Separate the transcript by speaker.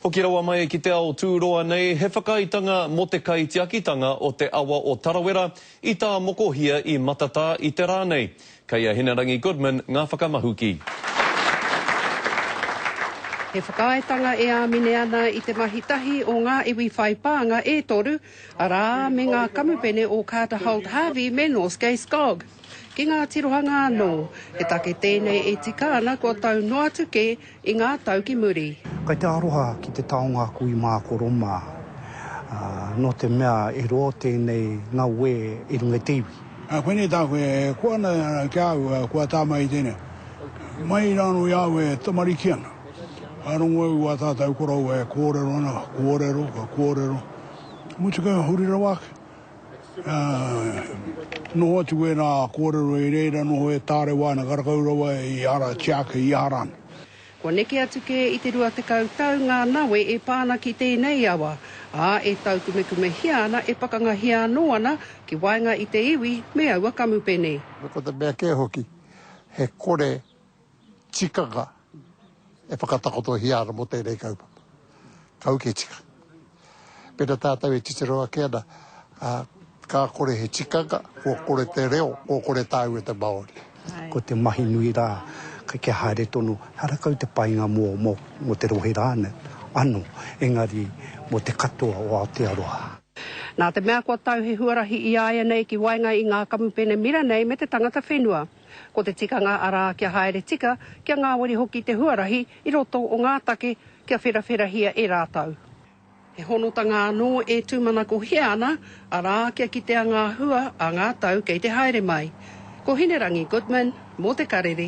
Speaker 1: Hoki rawa mai ki te ao tūroa nei, he whakaaetanga mō te kaitiakitanga o te awa o Tarawera i tāmokohia i Matatā i te rā nei. Kei a Hinerangi Goodman ngā whakamahuki.
Speaker 2: He whakaaetanga e āmine ana i te mahi tahi o ngā iwi whai pānga e toru, arā, me ngā kamupene o Carter Holt Harvey me Norske Skog. Ki ngā tirohanga anō, he take tēnei e tika ana kua tau noa atu kē i ngā tau ki muri.
Speaker 3: Kai te aroha ki te taonga kui mā koro mā, nō te mea e roa tēnei ngawē i runga i te iwi.
Speaker 4: Koinei tāku e koa ana ki a au kua tā mai i tēnei. Mai rānō i a au e tamariki ana, ka rongo au i wā tātou koroua e kōrero ana, ka kōrero, ka kōrero, mutu ka huri rawa ake. Noho atu wērā kōrero i reira noho e tārewa ana karakau rawa i ara tiaki i ara ana.
Speaker 2: Kua neke atu kē i te 20 tau ngā nawe e pā ana ki tēnei awa, ā, e taukumekumehia ana e pakangahia anō ana ki waenga i te iwi me aua kamupene.
Speaker 5: Ko te mea kē hoki, he kore tikanga e whakatakotohia ana mō tēnei kaupapa. Kau ke tika. Pēnā tātou e titiro ake ana, ā, ka kore he tikanga, kua kore te reo, kua kore tāu e te Māori.
Speaker 3: Ko te mahi nui rā, kai kia haere tonu, ehara kau te painga mō, mō, mō te rohe rānei anō, engari mō te katoa o Aotearoa.
Speaker 2: Nā te mea kua tau he huarahi i āianei ki waenga i ngā kamupene mira nei me te tangata whenua. Ko te tikanga arā kia haere tika, kia ngāwari hoki te huarahi i roto o ngā take kia wherawherahia e rātou. He honotanga anō e tūmanakohia ana, arā kia kitea ngā hua a ngā tau kei te haere mai. Ko Hinerangi Goodman mō Te Karere.